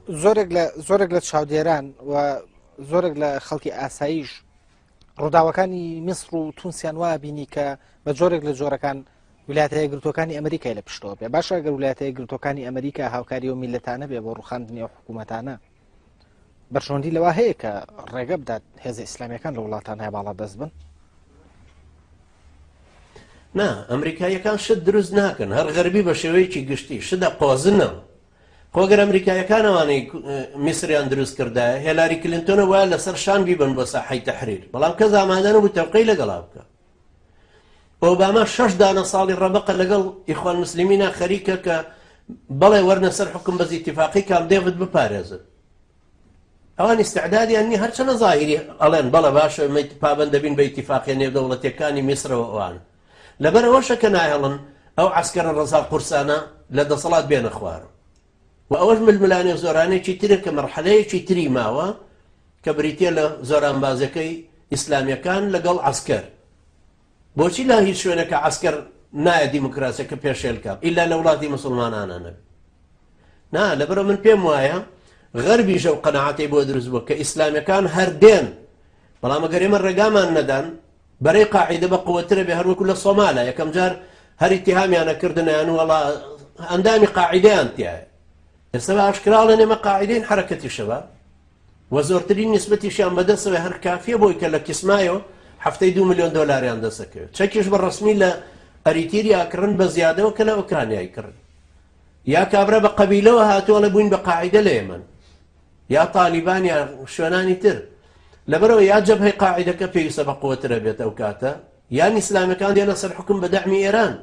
زۆرێک لە زۆرێک لە چاودێران و زۆرێک لە خەڵکی ئاساییش ڕووداوەکانی میسر و تونسیان وا بینی کە بە جۆرێک لە جۆرەکان ویلایەتە یەکگرتووەکانی ئەمریکای لە پشتەوە بێ. باشە ئەگەر ویلایەتە یەکگرتووەکانی ئەمریکا هاوکاری ئەو میللەتانە بێ بۆ ڕووخاندنی ئەو حکوومەتانە، بەرژەوەندی لەوە هەیە کە ڕێگە بدات هێزە ئیسلامیەکان لە وڵاتان هەیە باڵا دەست بن؟ نا، ئەمریکاییەکان شت دروست ناکەن، هەر غەربی بە شێوەیەکی گشتی شت ئەقۆزنەوە. خۆ گەر ئەمریکاییەکان ئەوانەی میسریان دروست کردایە، هێلاری کلینتۆنە وایە لەسەر شان بیبەن بۆ ساحەی تەحریر، بەڵام کەس ئامادە نەبوو تەوقەی لەگەڵا بکا. ئۆباما شەش دانە ساڵی ڕەبەقە لەگەڵ ئیخوان موسلیمینا خەریکە کە بەڵێ وەرنە سەر حوکم بەس ئیتیفاقی کامپ دێڤد بپارێزن. ئەوان ئیستعدادیان نیە هەرچەنە زاهیری ئەڵێن بەڵێ باشە ئێمە پابەند دەبین بە ئیتیفاقیە نێودەوڵەتیەکانی میسرەوە ئەوان لەبەر ئەوەشە کە ناهێڵن ئەو عەسکەرە ڕەزا قورسانە لە دەسەڵات بێنە خوارەوە و ئەوەش ململانێ زۆرانێکی ترە کە مەرحەلەیەکی تری ماوە کە بریتە لە زۆرانبازەکەی ئیسلامیەکان لەگەڵ عەسکەر بۆچی لە هیچ شوێنەکە عەسکەر نایە دیموکراسیەکە پێشێلکە ئیلا لە وڵاتی مسلمانانە نەبێ نا لەبەرئەوە من پێم وایە غەربیش ئەو قەناعەتەی بۆ دروست بووە کە ئیسلامیەکان هەر دێن بەڵام ئەگەر ئێمە ڕێگامان نەدان بەرەی قاعیدە بە قوترە بێ هەروەکو لە سۆمالە یەکەم جار هەر ئیتیهامیانە کردنیان وەڵا ئەندامی قاعیدەیان تایە ئێستا بە ئاشکراڵێن ئێمە قاعیدەین حرەکەتی شەباب و زۆرترین نیسبەتیشیان بەدەستەوەی هەر کافیە بۆی کە لە کیسمایۆ هەفتەی دو ملیۆن دۆلاریان دەستەکەوێت چەکیش بە ڕەسمی لە ئەریتیریا کڕن بە زیادەوە کە لە ئۆکرانیای کڕن یا کابرا بە قەبیلەوە هاتووە ئەڵێ بووین بە قاعیدە لە یەمەن یا تالیبان یا شوێنانی تر لەبەرەوە یا جەبهەی قاعیدەکە پێویستە بە قوترە بێت ئەو کاتە یان ئیسلامەکان دێنە سەر حکوم بە دەعمی ئێران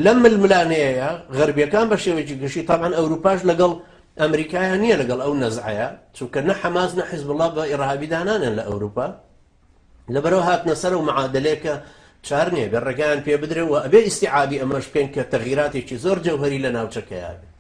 لەم ململانەیە غەربیەکان بە شێوەیەکی گشتی تاعاان ئەوروپاش لەگەڵ ئەمریکایە نییە لەگەڵ ئەو نەزعەیە چونکە نە حەماس نە حیزب الله بە ئیرهابی دانانێن لە ئەوروپا لەبەرئەوە هاتنە سەر ئەو معادەلەیە کە چار نییە بێ ڕێگایان پێ بدرێ و ئەبێ ئیستیعابی ئەمەش بکەین کە تەغیراتێکی زۆر جەوهەری لە ناوچەکەیا بێ.